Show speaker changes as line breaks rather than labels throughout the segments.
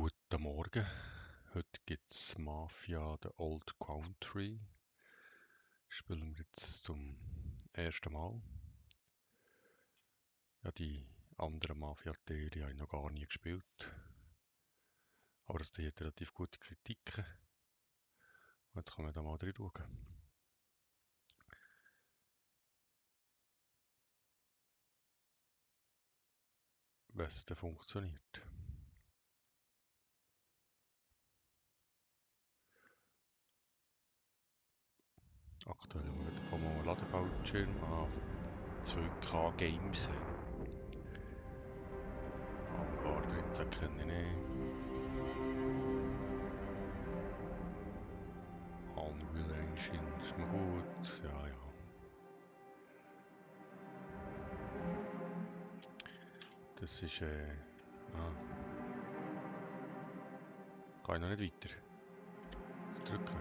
Guten Morgen. Heute gibt es Mafia The Old Country. Spielen wir jetzt zum ersten Mal. Ja, die anderen Mafia-Teile habe ich noch gar nie gespielt. Aber das hat relativ gute Kritiken. Und jetzt kann man da mal drin schauen. Was es dann funktioniert. Aktuell haben wir davon mal einen Ladebildschirm an 2K Games. Hangar 13 kenne ich nicht. Unreal Engine ist mir gut. Ja. Das ist kann ich noch nicht weiter drücken.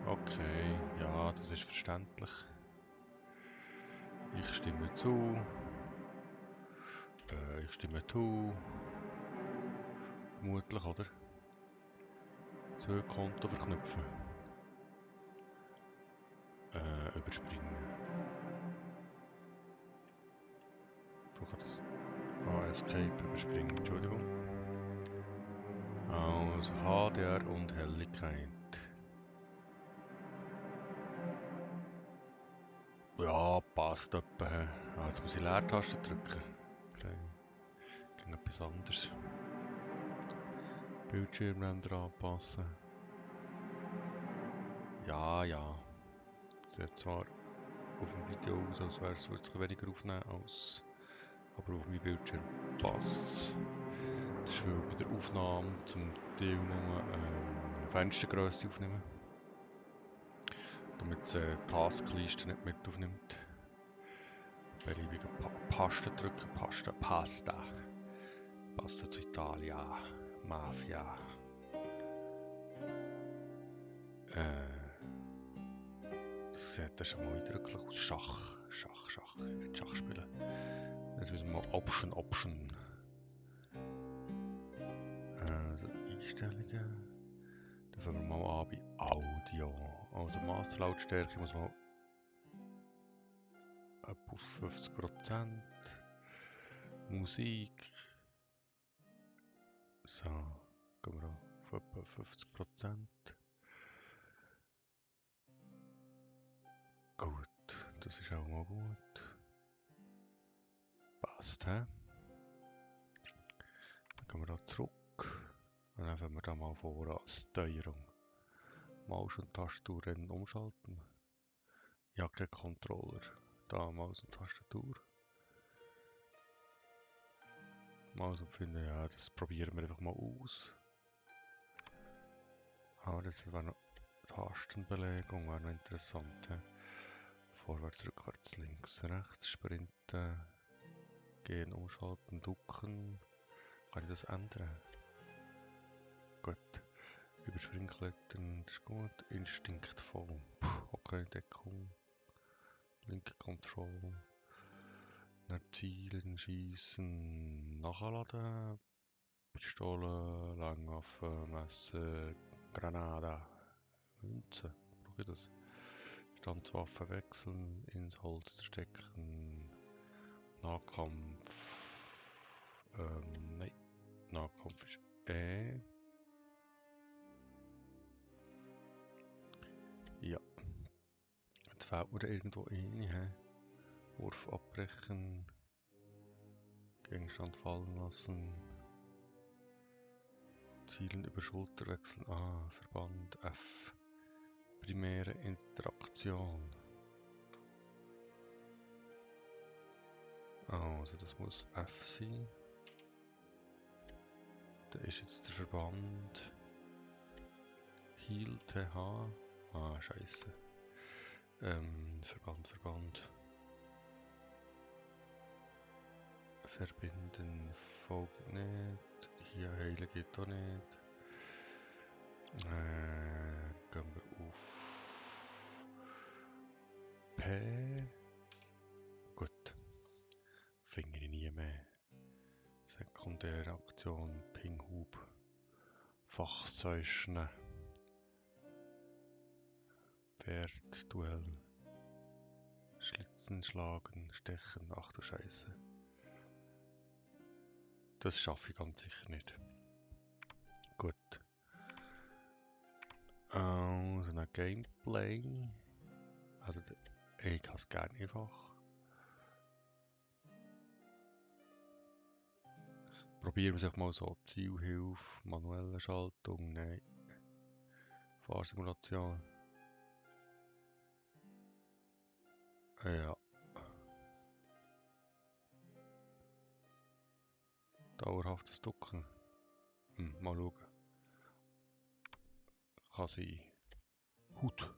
Okay, ja, das ist verständlich. Ich stimme zu. Ich stimme zu. Vermutlich, oder? So Konto verknüpfen. Überspringen. Du kannst das Escape überspringen, Entschuldigung. Also HDR und Helligkeit. Ja, passt etwa. Jetzt muss ich Leertaste drücken. Okay. Ging etwas anderes. Bildschirmränder anpassen. Ja. Sieht zwar auf dem Video aus, als wäre es wirklich weniger aufnehmen als. Aber auf meinem Bildschirm passt. Das ist, weil bei der Aufnahme zum Teil nur Fenstergröße aufnehmen. Damit es die Taskliste nicht mit aufnimmt. Beliebige Pasta drücken, Pasta. Pasta zu Italien, Mafia. Das sieht schon mal eindrücklich aus. Schach. Ich will Schach spielen. Jetzt müssen wir mal Option. Also Einstellungen. Dann fangen wir mal an bei Audio. Also Masterlautstärke muss man auf 50%. Musik. So, gehen wir auf etwa 50%. Gut, das ist auch mal gut. Passt, hä? Dann gehen wir da zurück. Und dann fangen wir da mal vor an Steuerung. Maus und Tastatur umschalten. Ja, kein Controller. Da Maus und Tastatur. Maus und finden, ja, das probieren wir einfach mal aus. Aber das wäre noch Tastenbelegung, wäre noch interessant. He? Vorwärts, rückwärts, links, rechts, sprinten, gehen, umschalten, ducken. Kann ich das ändern? Gut. Überspringklettern, das ist gut. Instinktvoll. Okay, Deckung. Linke Control. Dann zielen, schießen, nachladen. Pistole, Langwaffe, Messer, Granate, Münze. Brauche ich das? Standswaffe wechseln, ins Holz stecken. Nahkampf. Nein. Nahkampf ist Ja. Jetzt fällt mir da irgendwo ein. Wurf abbrechen. Gegenstand fallen lassen. Zielen über Schulter wechseln. Verband F. Primäre Interaktion. Also das muss F sein. Da ist jetzt der Verband. Heal TH. Scheiße. Verband. Verbinden folgt nicht. Hier heilen geht auch nicht. Gehen wir auf P. Sekundäre Aktion, Pinghub, Fachzeichnen, Pferd, Duell, Schlitzen, Schlagen, Stechen, ach du Scheiße. Das schaffe ich ganz sicher nicht. Gut. Also ein Gameplay. Also ich habe es gerne einfach. Probieren wir es mal so. Zielhilfe, manuelle Schaltung, nein. Fahrsimulation. Ja. Dauerhaftes Ducken. Mal schauen. Kann sein. Hut.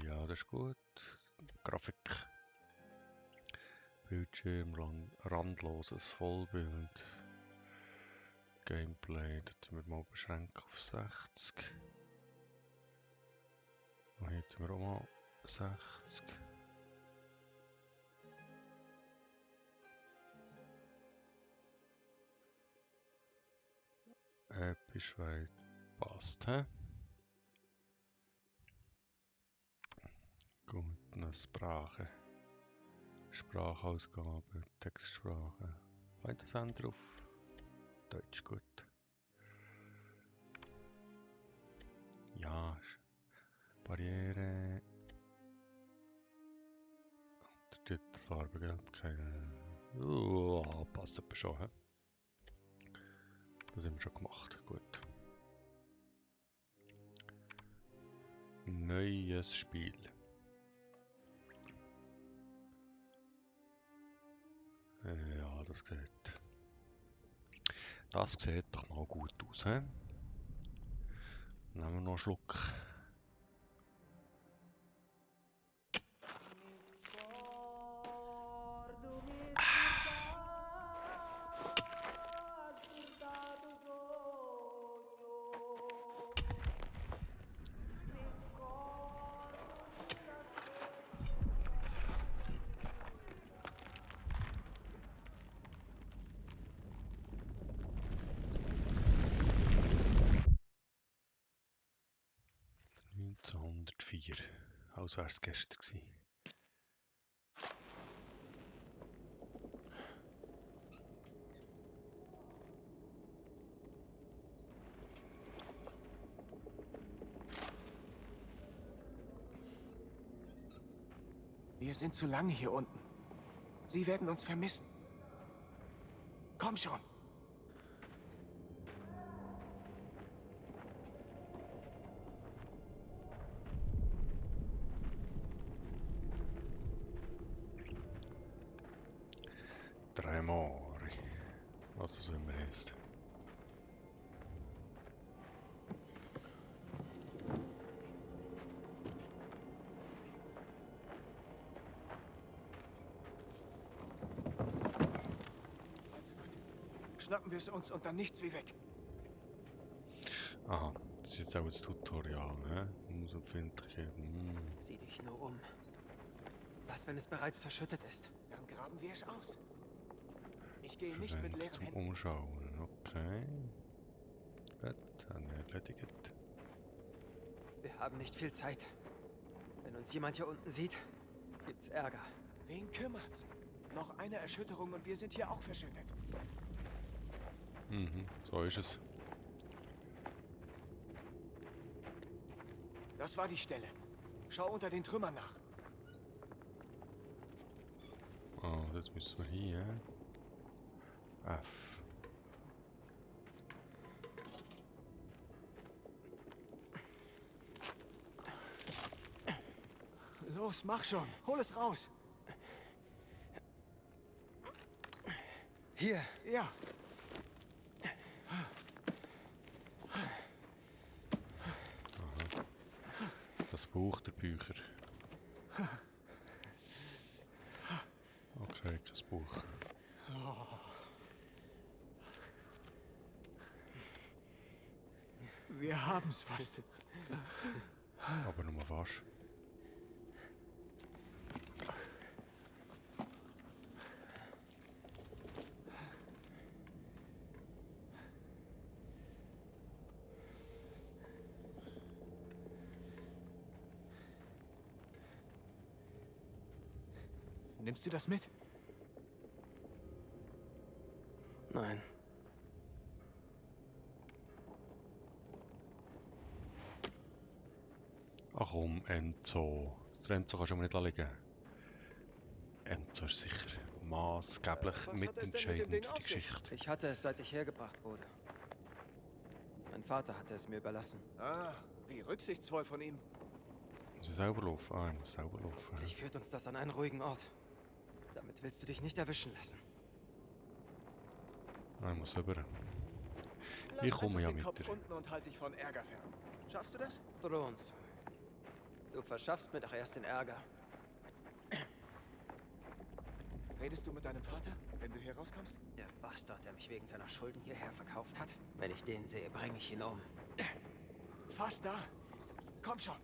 Ja, das ist gut. Grafik. Bildschirm, randloses Vollbild. Gameplay, das tun wir mal beschränken auf 60. Und hier tun wir auch mal 60. Episch weit passt, hä? Gut, eine Sprache. Sprachausgabe, Textsprache. Kann das andere auf Deutsch gut? Ja, Barriere. Der Titelfarbe, gell? Keine. Passt aber schon, hä? Das haben wir schon gemacht, gut. Neues Spiel. Ja, das sieht doch mal gut aus, hä? Nehmen wir noch einen Schluck. Als wäre es gestern gewesen.
Wir sind zu lange hier unten. Sie werden uns vermissen. Komm schon!
Tremori. Was das immer heißt.
Also gut. Schnappen wir es uns und dann nichts wie weg.
Aha, das ist jetzt auch das Tutorial, ne? Umsempfindliche.
Sieh dich nur um. Was, wenn es bereits verschüttet ist?
Dann graben wir es aus. Ich gehe nicht mit leeren
Zum
Händen.
Umschauen, okay. Gut, dann erledigt.
Wir haben nicht viel Zeit. Wenn uns jemand hier unten sieht, gibt's Ärger.
Wen kümmert's? Noch eine Erschütterung und wir sind hier auch verschüttet.
So ist es.
Das war die Stelle. Schau unter den Trümmern nach.
Oh, jetzt müssen wir hier. F.
Los, mach schon. Hol es raus.
Hier!
Ja.
Das Buch der Bücher. Okay, kein Buch.
Wir haben's fast.
Aber nur fast.
Nimmst du das mit?
Nein.
Ach komm, Enzo. Der Enzo kannst du mir nicht liegen. Enzo ist sicher maßgeblich
Was hat es denn mit dem
mitentscheidend
Ding
für
auf
die
sich?
Geschichte.
Ich hatte es, seit ich hergebracht wurde. Mein Vater hatte es mir überlassen.
Ah, wie rücksichtsvoll von ihm.
Muss ich selber laufen? Ah, ich muss selber laufen.
Hoffentlich führt uns das an einen ruhigen Ort. Damit willst du dich nicht erwischen lassen.
Ah, ich muss rüber.
Lass
Ich komme
einfach
ja
den
mit
Kopf
dir.
unten und halt dich von Ärger fern. Schaffst du das?
Brons. Du verschaffst mir doch erst den Ärger.
Redest du mit deinem Vater, wenn du hier rauskommst?
Der Bastard, der mich wegen seiner Schulden hierher verkauft hat. Wenn ich den sehe, bringe ich ihn um.
Fast da. Komm schon.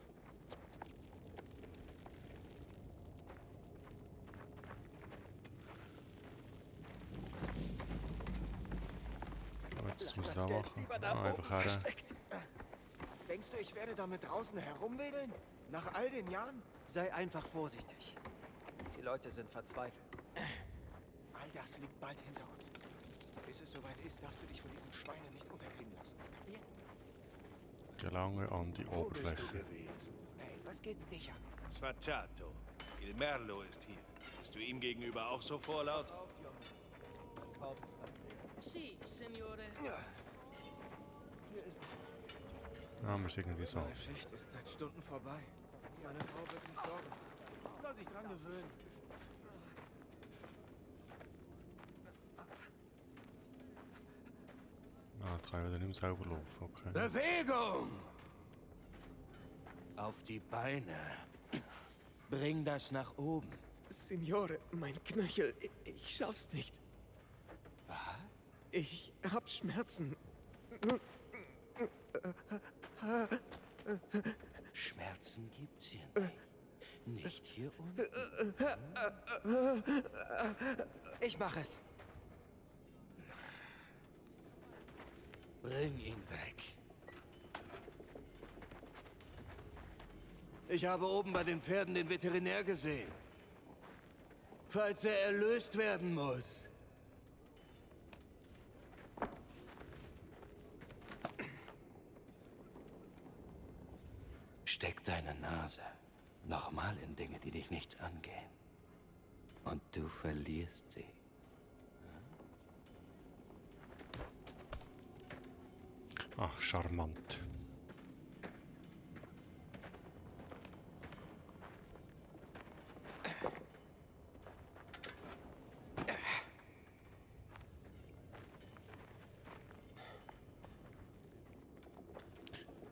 Aber jetzt
Lass
muss ich
das
da
Geld
machen.
lieber da
Ah,
oben
einfach her.
versteckt.
Denkst du, ich werde damit draußen herumwedeln? Nach all den Jahren?
Sei einfach vorsichtig. Die Leute sind verzweifelt.
All das liegt bald hinter uns. Bis es soweit ist, darfst du dich von diesen Schweinen nicht unterkriegen lassen. Kapiert?
Gelange an die
Wo bist du
Oberfläche.
gewesen?
Hey, was geht's dich an?
Sfacciato. Il Merlo ist hier. Bist du ihm gegenüber auch so vorlaut?
Sì, signore.
Ah, wir sind irgendwie so.
Meine Schicht ist seit Stunden vorbei. Meine Frau wird sich sorgen. Sie soll sich dran gewöhnen.
Ah, jetzt kann ich wieder nicht mehr selber laufen. Okay.
Bewegung! Auf die Beine. Bring das nach oben.
Signore, mein Knöchel. Ich schaff's nicht.
Was?
Ich hab Schmerzen.
Schmerzen gibt's hier nicht. Nicht hier unten.
Ich mache es.
Bring ihn weg. Ich habe oben bei den Pferden den Veterinär gesehen. Falls er erlöst werden muss. Steck deine Nase nochmal in Dinge, die dich nichts angehen. Und du verlierst sie.
Ach, charmant.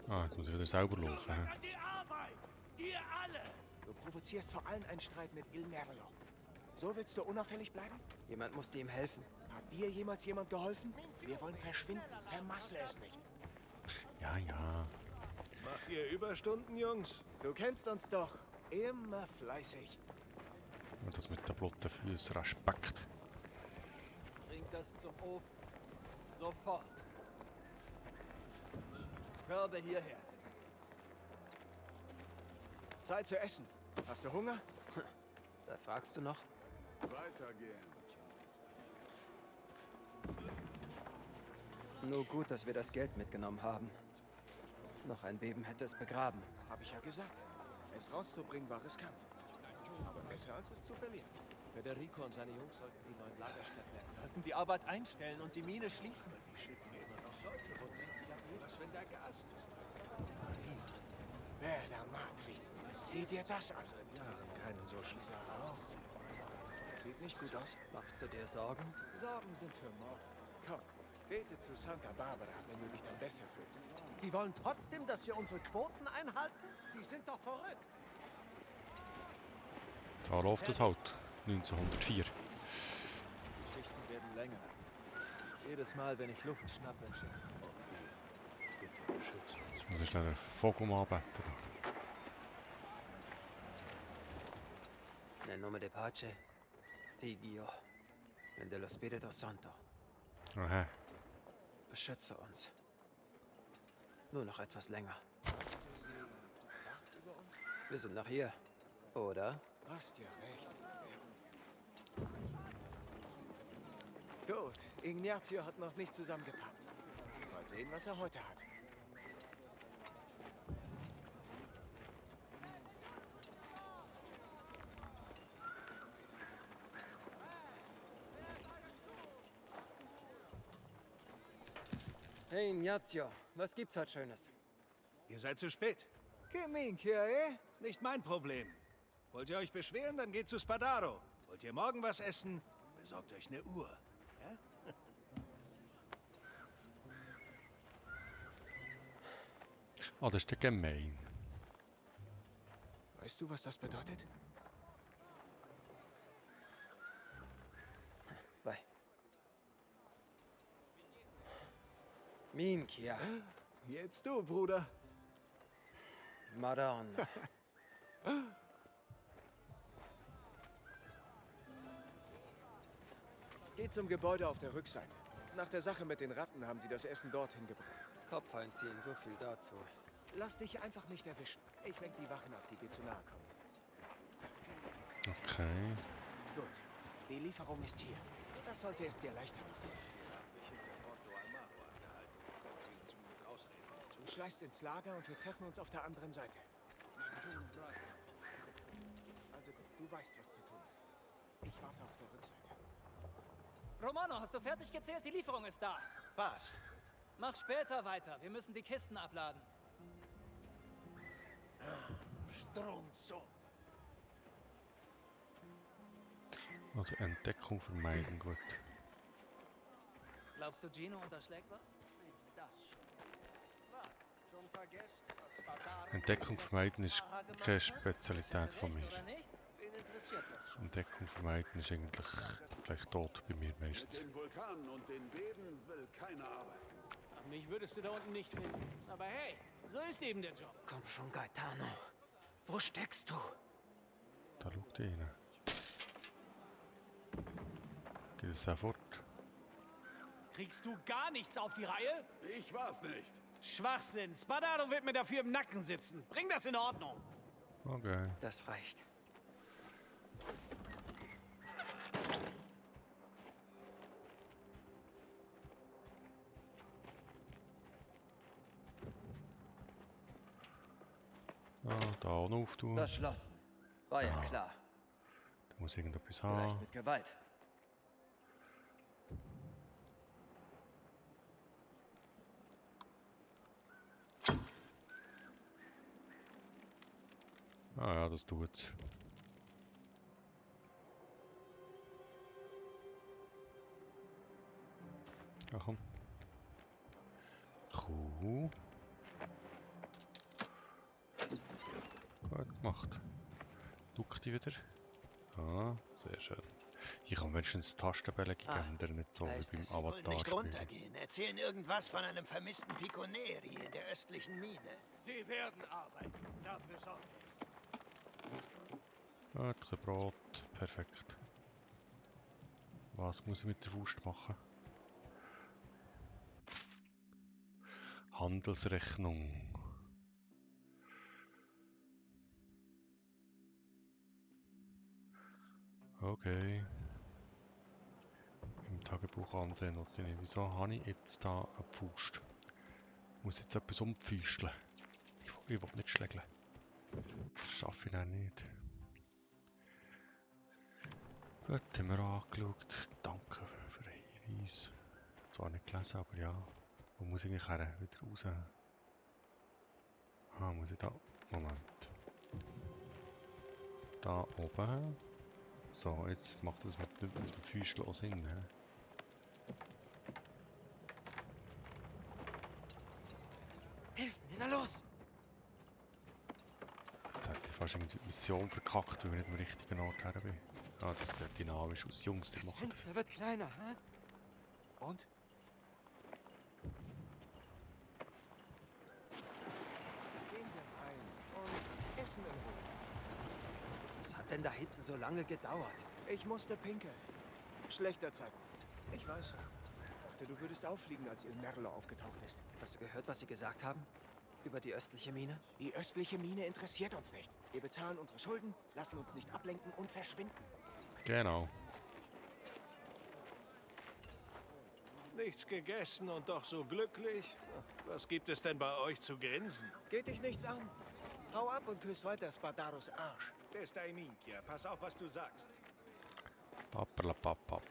Ah, jetzt muss ich wieder selber laufen. hä?
die Arbeit! Ihr alle!
Du provozierst vor allem einen Streit mit Il Merlo. So willst du unauffällig bleiben?
Jemand musste ihm helfen.
Hat dir jemals jemand geholfen? Wir wollen verschwinden. Vermassle es nicht.
Ja, ja.
Macht ihr Überstunden, Jungs?
Du kennst uns doch. Immer fleißig.
Und das mit den blotten Füßen. Respekt.
Bring das zum Ofen. Sofort. Körbe hierher.
Zeit zu essen. Hast du Hunger?
Da fragst du noch?
Weitergehen.
Nur gut, dass wir das Geld mitgenommen haben. Noch ein Beben hätte es begraben.
Hab ich ja gesagt. Es rauszubringen war riskant. Aber besser als es zu verlieren.
Federico und seine Jungs sollten die neuen Lagerstätten, sollten die Arbeit einstellen und die Mine schließen.
Die schicken immer noch Leute runter. Was, wenn da Gas ist?
Verda Matri. Sieh dir das an.
Seit Jahren keinen so schlimm.
Dieser Rauch. Sieht nicht gut aus.
Machst du dir Sorgen?
Sorgen sind für morgen. Komm, bete zu Santa Barbara, wenn du dich dann besser fühlst.
Die wollen trotzdem, dass wir unsere Quoten einhalten? Die sind doch verrückt.
Da läuft es halt. 1904.
Die Schichten werden länger. Jedes Mal, wenn ich Luft schnappe, entscheidet.
Bitte beschütze uns.
Das ist der Vogel am Anbeten.
Nel nome de pace, Figlio e dello Spirito Santo.
Aha.
Beschütze uns. Nur noch etwas länger. Wir sind noch hier, oder?
Hast ja recht. Gut, Ignazio hat noch nicht zusammengepackt. Mal sehen, was er heute hat.
Hey, Ignazio, was gibt's heute Schönes?
Ihr seid zu spät.
Geminkia, eh?
Nicht mein Problem. Wollt ihr euch beschweren, dann geht zu Spadaro. Wollt ihr morgen was essen, besorgt euch eine Uhr. Ja?
Ah, das ist der gemein.
Weißt du, was das bedeutet?
Bei. Minchia.
Jetzt du, Bruder.
Madonna.
Geht zum Gebäude auf der Rückseite. Nach der Sache mit den Ratten haben sie das Essen dorthin gebracht.
Kopf einziehen, so viel dazu.
Lass dich einfach nicht erwischen. Ich lenk die Wachen ab, die dir zu nahe kommen.
Okay.
Gut, die Lieferung ist hier. Das sollte es dir leichter machen. Du schleichst ins Lager und wir treffen uns auf der anderen Seite. Also gut, du weißt, was zu tun ist. Ich warte auf der Rückseite.
Romano, hast du fertig gezählt? Die Lieferung ist da.
Passt.
Mach später weiter. Wir müssen die Kisten abladen.
Strunzo.
Also Entdeckung vermeiden, gut.
Glaubst du, Gino unterschlägt was?
Entdeckung vermeiden ist keine Spezialität von mir.
Oder nicht?
Entdeckung vermeiden ist eigentlich gleich tot bei mir meistens.
Den Vulkanen und den Beben will keiner arbeiten.
Mich würdest du da unten nicht finden. Aber hey, so ist eben der Job.
Komm schon, Gaetano. Wo steckst du?
Da schaut einer. Geht es sofort?
Kriegst du gar nichts auf die Reihe?
Ich war's nicht.
Schwachsinn. Spadaro wird mir dafür im Nacken sitzen. Bring das in Ordnung.
Okay.
Das reicht.
Ah, da auch noch auftun. Da
Verschlossen. War ja klar.
muss irgendetwas
Vielleicht
haben.
mit Gewalt.
Ah ja, das tut's. Ja, komm. Cool. Gut gemacht. Duck die wieder. Ah, sehr schön. Ich kann wenigstens Tastenbelege ändern, nicht so wie beim
Sie
Avatar.
Nicht runtergehen. Erzählen irgendwas von einem vermissten Piconeri in der östlichen Mine.
Sie werden arbeiten. Dafür sorgen wir.
Ein bisschen Brot, perfekt. Was muss ich mit der Faust machen? Handelsrechnung. Okay. Im Tagebuch ansehen oder nicht. Wieso habe ich jetzt da eine Faust? Ich muss jetzt etwas umpfüsteln. Ich will nicht schlägeln. Das schaffe ich dann nicht. Gut, haben wir angeschaut. Danke für den Hinweis. Zwar nicht gelesen, aber ja. Wo muss ich eigentlich her? Wieder raus? Ah, muss ich da? Moment. Da oben. So, jetzt macht das mit dem Füßchen auch Sinn. He?
Hilf mir, na los!
Jetzt hätte ich fast irgendwie die Mission verkackt, weil ich nicht am richtigen Ort her bin. Ah, das sieht dynamisch aus. Jungs, die
Das
machen.
Fenster wird kleiner, hä?
Und? Gehen wir rein und essen in Ruhe.
Was hat denn da hinten so lange gedauert?
Ich musste pinkeln. Schlechter Zeitpunkt. Ich weiß. Dachte, du würdest auffliegen, als Il Merlo aufgetaucht ist.
Hast du gehört, was sie gesagt haben? Über die östliche Mine?
Die östliche Mine interessiert uns nicht. Wir bezahlen unsere Schulden, lassen uns nicht ablenken und verschwinden.
Genau.
Nichts gegessen und doch so glücklich? Was gibt es denn bei euch zu grinsen?
Geht dich nichts an. Hau ab und küss weiter Spadaros Arsch.
Testa y Minchia, pass auf, was du sagst.
Papperlapapp.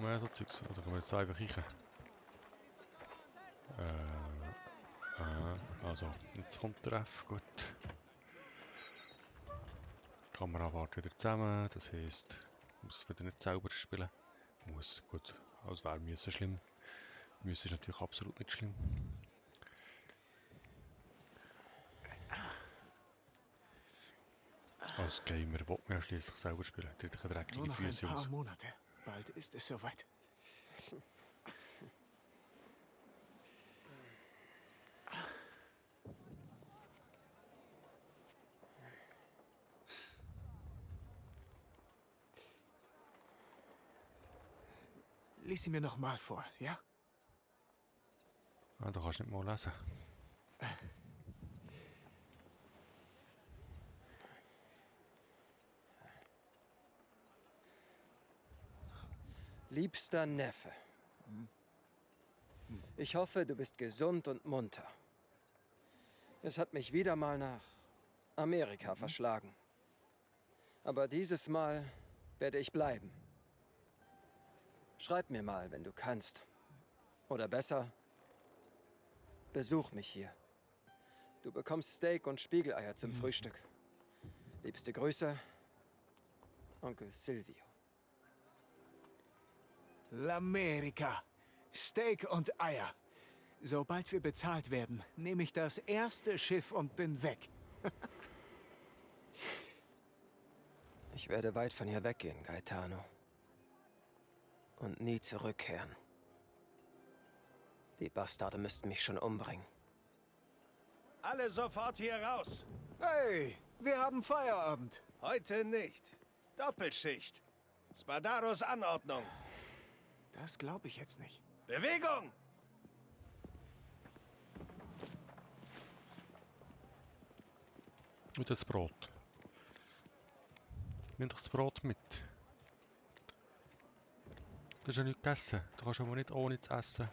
Mehr so Zeugs. Oder können wir jetzt einfach rein? Also, jetzt kommt der F, gut. Die Kamera wartet wieder zusammen, das heisst, ich muss wieder nicht selber spielen. Muss, gut, als wäre müssen schlimm. Müssen ist natürlich absolut nicht schlimm. Als Gamer will man ja schließlich selber spielen. Die hat
Nur
dreckige
noch ein
Füße
paar
aus.
Monate. Bald ist es soweit. Lies sie mir noch mal vor, ja?
Ah, da kannst du nicht mal lesen.
Liebster Neffe, ich hoffe, du bist gesund und munter. Es hat mich wieder mal nach Amerika verschlagen. Aber dieses Mal werde ich bleiben. Schreib mir mal, wenn du kannst. Oder besser, besuch mich hier. Du bekommst Steak und Spiegeleier zum Frühstück. Liebste Grüße, Onkel Silvio.
L'America. Steak und Eier. Sobald wir bezahlt werden, nehme ich das erste Schiff und bin weg.
Ich werde weit von hier weggehen, Gaetano. Und nie zurückkehren. Die Bastarde müssten mich schon umbringen.
Alle sofort hier raus.
Hey, wir haben Feierabend.
Heute nicht. Doppelschicht. Spadaros Anordnung.
Das glaube ich jetzt nicht.
Bewegung!
Und das Brot. Nimm doch das Brot mit. Du hast ja nichts gegessen. Du kannst aber nicht ohne zu essen.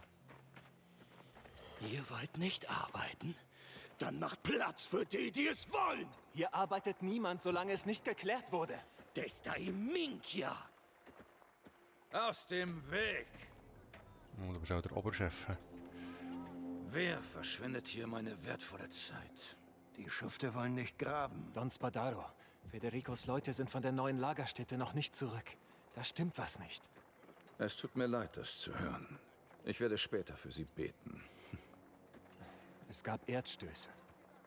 Ihr wollt nicht arbeiten? Dann macht Platz für die, die es wollen!
Hier arbeitet niemand, solange es nicht geklärt wurde.
Testa y Minchia!
Aus dem Weg!
Oh, du bist auch der Oberchef. He?
Wer verschwendet hier meine wertvolle Zeit?
Die Schufte wollen nicht graben.
Don Spadaro, Federicos Leute sind von der neuen Lagerstätte noch nicht zurück. Da stimmt was nicht.
Es tut mir leid, das zu hören. Ich werde später für Sie beten.
Es gab Erdstöße.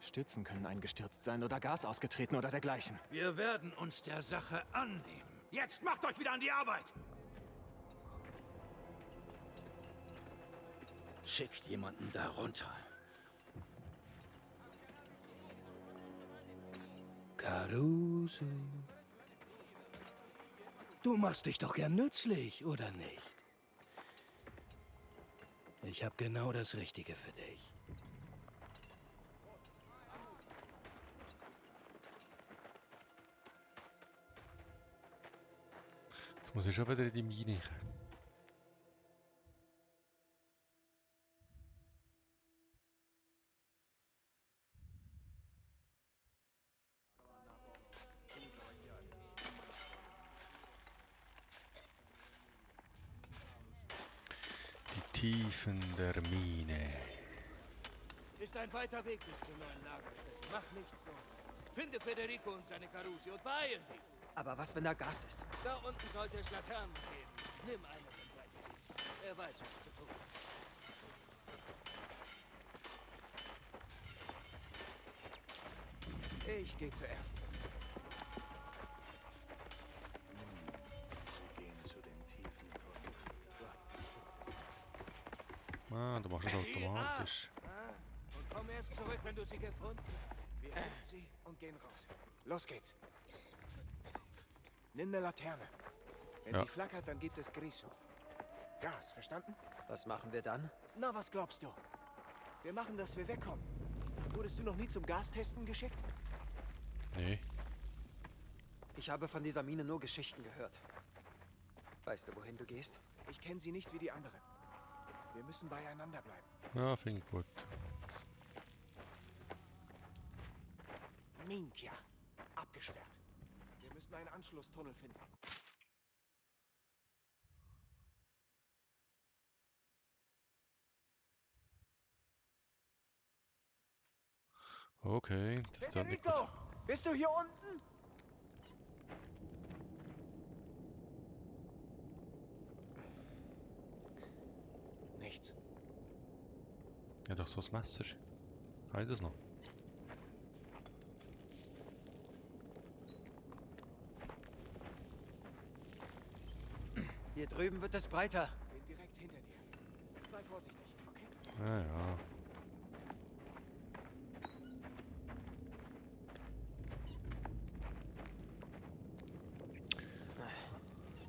Stützen können eingestürzt sein oder Gas ausgetreten oder dergleichen.
Wir werden uns der Sache annehmen. Jetzt macht euch wieder an die Arbeit! Schickt jemanden da runter.
Caruso. Du machst dich doch gern nützlich, oder nicht? Ich habe genau das Richtige für dich.
Jetzt muss ich schon wieder in die Mine. Die Tiefen der Mine.
Ist ein weiter Weg bis zur neuen Lagerstätte. Mach nichts los. Finde Federico und seine Carusi und beeilen dich.
Aber was, wenn da Gas ist?
Da unten sollte es Laternen geben. Nimm eine von beiden. Er weiß, was zu tun ist.
Ich gehe zuerst.
Wir gehen zu den tiefen Tunneln.
Ah, du machst das automatisch.
Und komm erst zurück, wenn du sie gefunden hast.
Wir finden sie und gehen raus. Los geht's. Nimm eine Laterne. Wenn
Ja.
sie flackert, dann gibt es Griso. Gas, verstanden?
Was machen wir dann?
Na, was glaubst du? Wir machen, dass wir wegkommen. Wurdest du noch nie zum Gastesten geschickt?
Nee.
Ich habe von dieser Mine nur Geschichten gehört. Weißt du, wohin du gehst?
Ich kenne sie nicht wie die anderen. Wir müssen beieinander bleiben.
Ja, finde ich gut.
Ninja. Abgesperrt. Wir müssen einen Anschlusstunnel finden.
Okay, das ist dann nicht
Federico! Bist du hier unten? Nichts.
Ja, doch so das Messer. Habe ich das noch?
Hier drüben wird es breiter.
Bin direkt hinter dir. Sei vorsichtig, okay?
Ja, ja.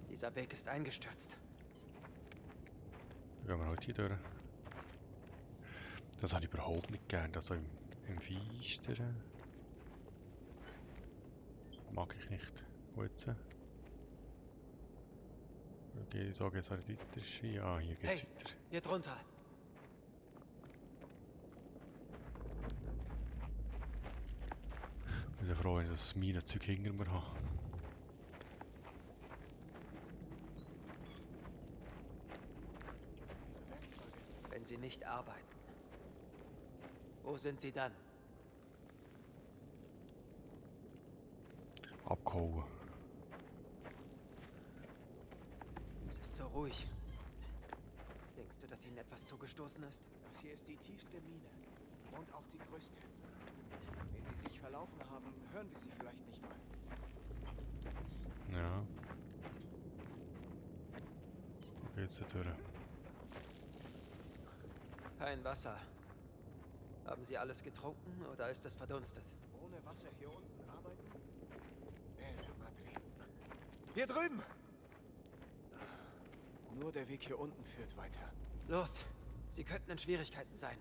Dieser Weg ist eingestürzt.
Gehen wir halt hier durch. Das habe ich überhaupt nicht gern, das so im Feisteren. Mag ich nicht. Wo jetzt? Okay, ich sage, es hat weiter. Ja, hier geht's
Hey,
weiter.
hier drunter.
Ich bin froh, wenn ich das Minenzeug hinter mir habe.
Wenn sie nicht arbeiten, wo sind sie dann?
Abgehauen.
Es ist so ruhig. Denkst du, dass ihnen etwas zugestoßen ist?
Das hier ist die tiefste Mine. Und auch die größte. Wenn sie sich verlaufen haben, hören wir sie vielleicht nicht mal.
Ja. Wo geht's da durch?
Kein Wasser. Haben sie alles getrunken oder ist es verdunstet?
Ohne Wasser hier unten arbeiten? Bella Madre. Hier drüben! Nur der Weg hier unten führt weiter.
Los! Sie könnten in Schwierigkeiten sein.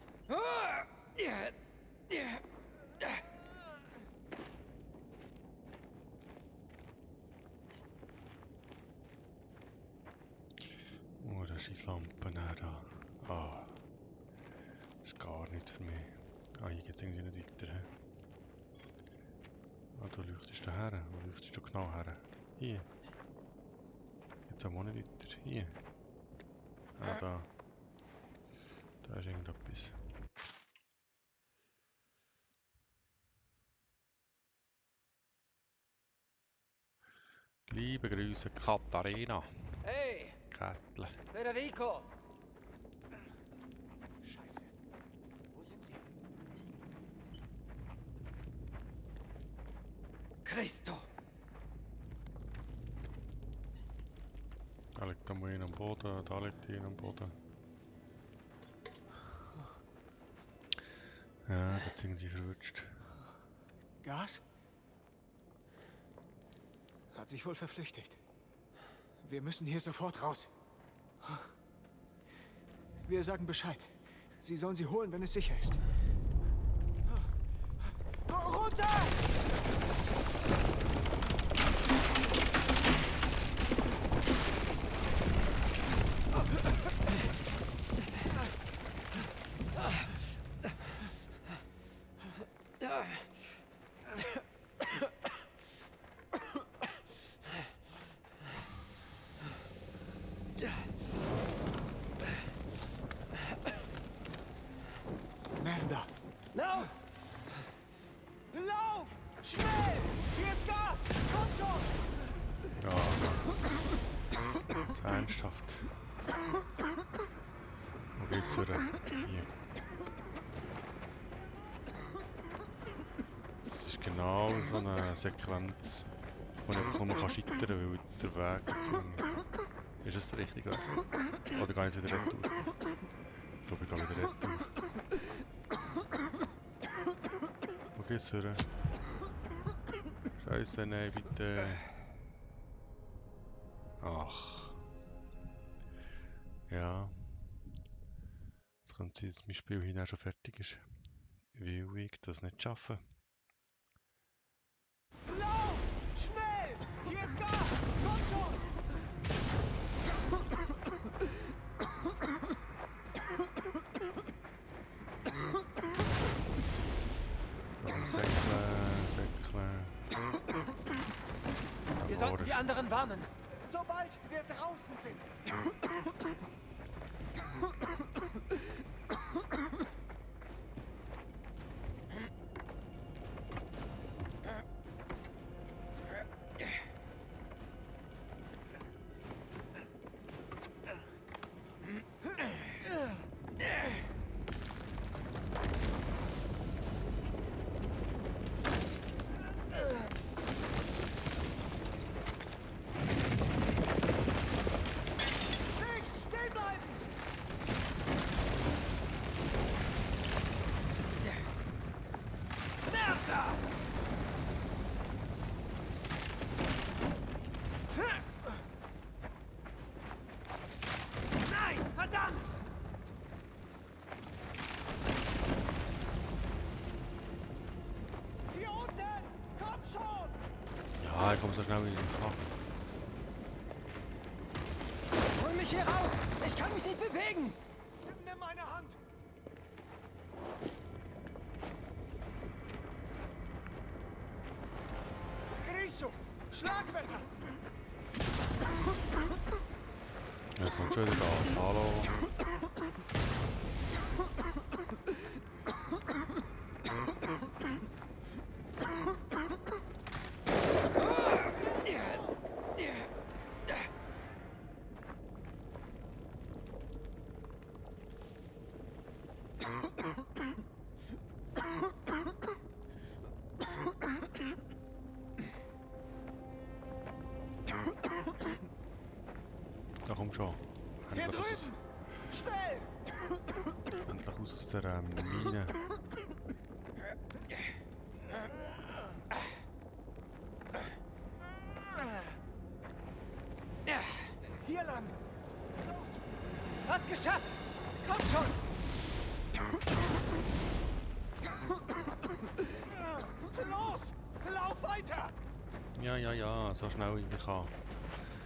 Oh, da ist die Lampe näher da. Ah. Das ist gar nicht für mich. Ah, hier geht's irgendwie nicht weiter. He? Ah, da leuchtest du her. Wo leuchtest du genau her? Hier. Jetzt haben wir auch nicht weiter. Hier. Ah, da. Da ist irgendetwas. Liebe Grüße, Katharina.
Hey!
Kättle.
Federico!
Scheiße. Wo sind sie?
Cristo!
Da liegt einmal einer am Boden, da liegt einer am Boden. Ja, da sind sie verwünscht.
Gas? Hat sich wohl verflüchtigt. Wir müssen hier sofort raus. Wir sagen Bescheid. Sie sollen sie holen, wenn es sicher ist. Runter! Merda!
Lauf!
Lauf! Schnell! Hier ist Gas! Komm schon!
Ja, das ist ernsthaft. Wo geht's wieder? Hier. Das ist genau so eine Sequenz, wo ich einfach nur scheitern kann, weil der Weg dazu... Ist es der richtige Weg? Oder gehe ich jetzt wieder retour? Ich glaube, ich gehe wieder retour. Wo geht's wieder? Scheiße, nein, bitte. Ach. Ja. Es könnte sein, dass mein Spiel hier schon fertig ist. Weil ich das nicht schaffe.
Lauf! Schnell! Hier ist Gas! Komm schon!
Darum säckeln.
Wir sollten die anderen warnen.
Sobald wir draußen sind.
Ja, ich komme so schnell wie ich kann.
Hol mich hier raus! Ich kann mich nicht bewegen!
Nimm meine Hand! Grisho! Schlagwetter!
Jetzt kommt schon wieder Gas. Hallo. Da komm schon.
Hier
Endlich
drüben! Schnell!
Endlich raus aus der Mine.
Hier lang!
Hast geschafft! Komm schon!
Los! Lauf weiter!
Ja, so schnell wie ich kann.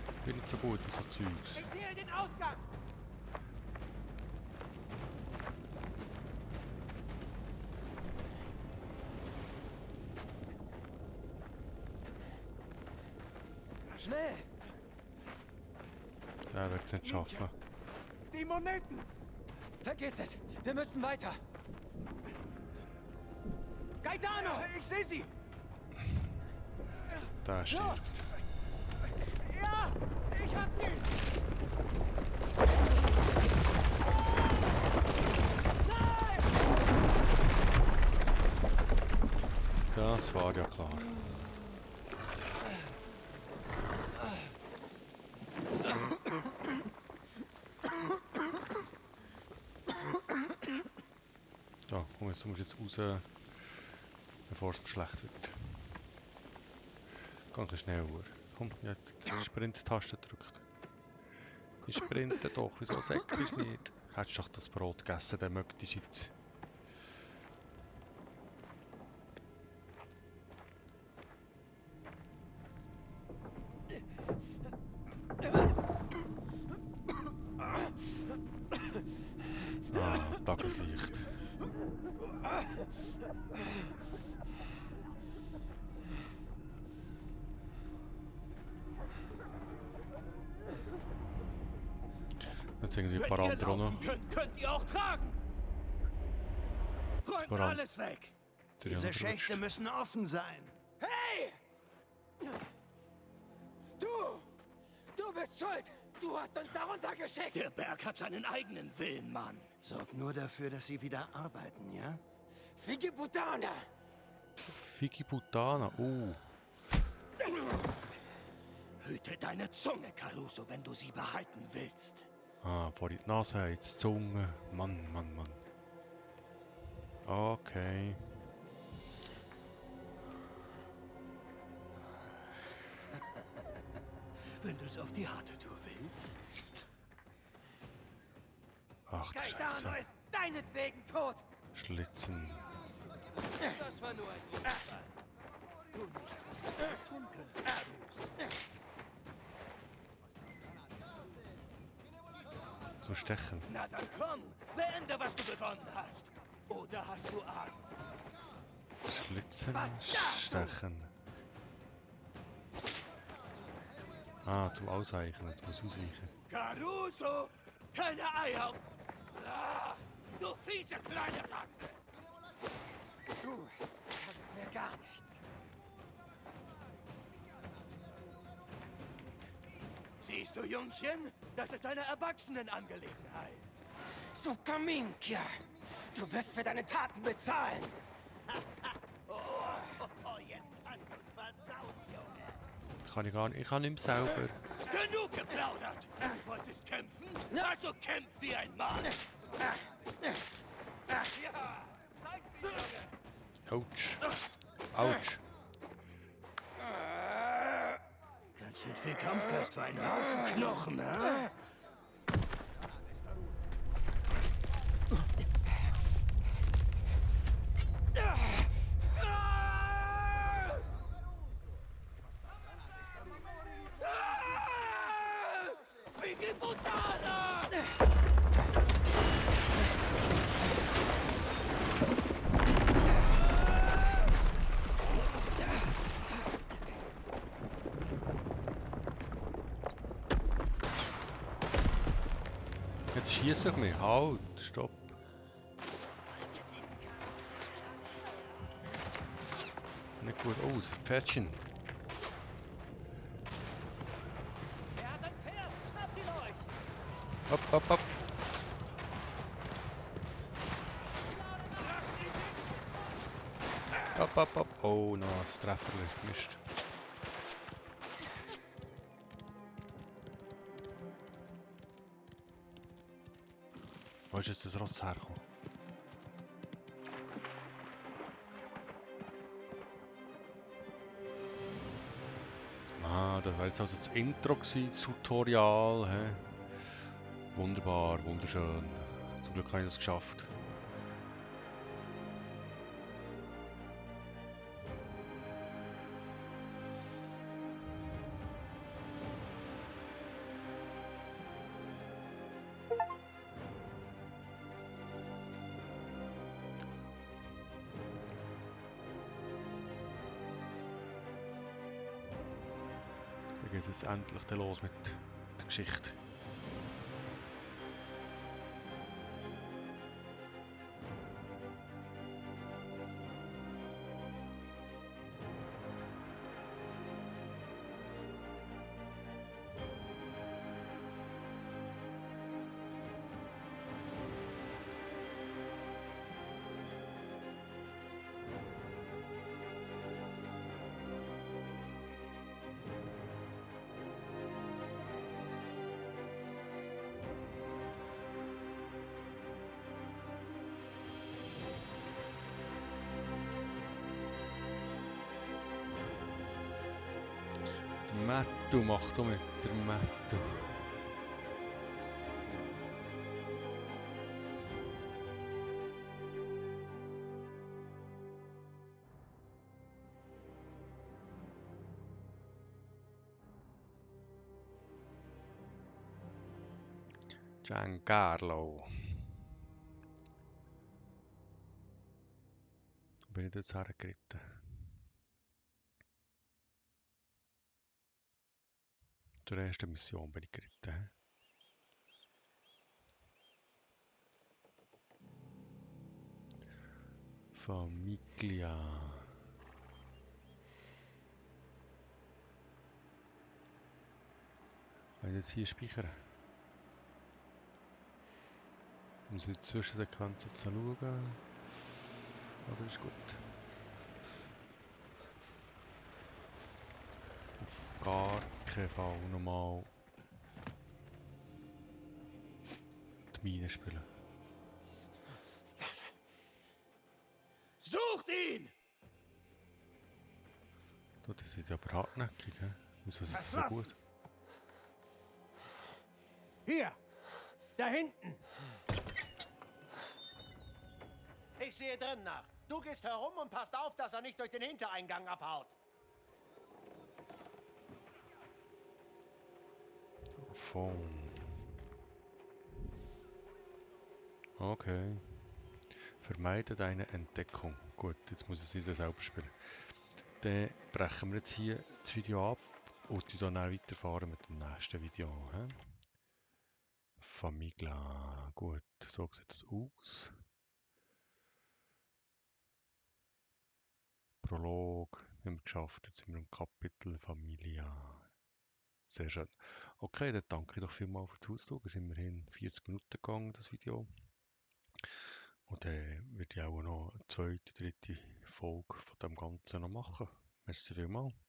Ich bin nicht so gut in so Zeugs.
Ich sehe den Ausgang!
Schnell!
Der wird es nicht schaffen.
Die Moneten!
Vergiss es! Wir müssen weiter!
Gaetano! Ich sehe sie!
Da steht.
Los! Ja! Ich hab sie! Nein!
Das war ja klar. So, komm, jetzt musst du jetzt raus, bevor es schlecht wird. Ganz schneller. Komm, ja, die Sprint-Taste drückt. Ich sprinte doch, wieso säckelst du nicht? Hättest du doch das Brot gegessen, dann möchtest du jetzt. Ah, Tageslicht. Jetzt irgendwie ein paar
Wenn ihr
andere auch noch.
laufen könnt, könnt ihr auch tragen. Räumt
Voran.
alles weg.
Diese Schächte müssen offen sein.
Hey! Du bist schuld! Du hast uns darunter geschickt!
Der Berg hat seinen eigenen Willen, Mann.
Sorg nur dafür, dass sie wieder arbeiten, ja?
Figibutana!
Figibutana,
Hüte deine Zunge, Caruso, wenn du sie behalten willst.
Ah, vor die Nase, jetzt die Zunge. Mann. Okay.
wenn du es auf die harte Tour willst.
Ach du
Gaetano
Scheiße.
ist deinetwegen tot.
Schlitzen.
Das war nur ein Unfall. Du nichts, was wir tun können.
Zum Stechen.
Na dann komm, beende, was du begonnen hast. Oder hast du Angst?
Schlitzen, stechen. Ah, zum Ausweichen. Jetzt muss ich ausweichen.
Caruso! Keine Eier! Ah, du fiese kleine Ratte!
Du kannst mir gar nichts.
Siehst du, Jungchen? Das ist eine Erwachsenenangelegenheit.
So Kaminkia, du wirst für deine Taten bezahlen.
Jetzt hast du's versaut, Junge.
Kann ich gar nicht. Ich kann nicht mehr selber.
Genug geplaudert! Du wolltest kämpfen? Also kämpf wie ein Mann! Ja! Zeig's ihm, Junge!
Autsch. Autsch.
Ganz schön viel Kampfgeist für einen Haufen Knochen, hä? Figlio puttana!
Jetzt schießt auf mich. Halt, stopp. Nicht gut aus. Pferdchen.
Er hat ein Pferd! Schnappt ihn euch!
Hopp, hopp, hopp. Hopp, hopp, hopp. Oh, noch das Trefferli. Mist. Wo ist jetzt das Ross hergekommen? Ah, das war jetzt also das Intro gewesen, das Tutorial. He? Wunderbar, wunderschön. Zum Glück habe ich das geschafft. Dann geht es jetzt endlich dann los mit der Geschichte. Mattu macht mit der Mattu. Giancarlo. Bin ich jetzt hergeritten? Zur ersten Mission bin ich geritten. Famiglia. Kann ich jetzt hier speichern? Muss ich die Zwischensequenzen zu schauen? Oder ist gut? Auf gar keinen Fall nochmal die Mine spielen.
Sucht ihn!
Das ist aber hartnäckig, hä? Wieso ist das so gut?
Hier! Da hinten!
Ich sehe drin nach. Du gehst herum und passt auf, dass er nicht durch den Hintereingang abhaut.
Phone. Okay. Vermeide deine Entdeckung. Gut, jetzt muss es wieder selbst spielen. Dann brechen wir jetzt hier das Video ab und dann auch weiterfahren mit dem nächsten Video. He? Famiglia. Gut, so sieht das aus. Prolog haben wir geschafft. Jetzt sind wir im Kapitel Familia. Sehr schön. Okay, dann danke ich doch vielmals für das Zuschauen. Es ist immerhin 40 Minuten gegangen, das Video. Und dann werde ich auch noch eine zweite, dritte Folge von dem Ganzen noch machen. Merci vielmals.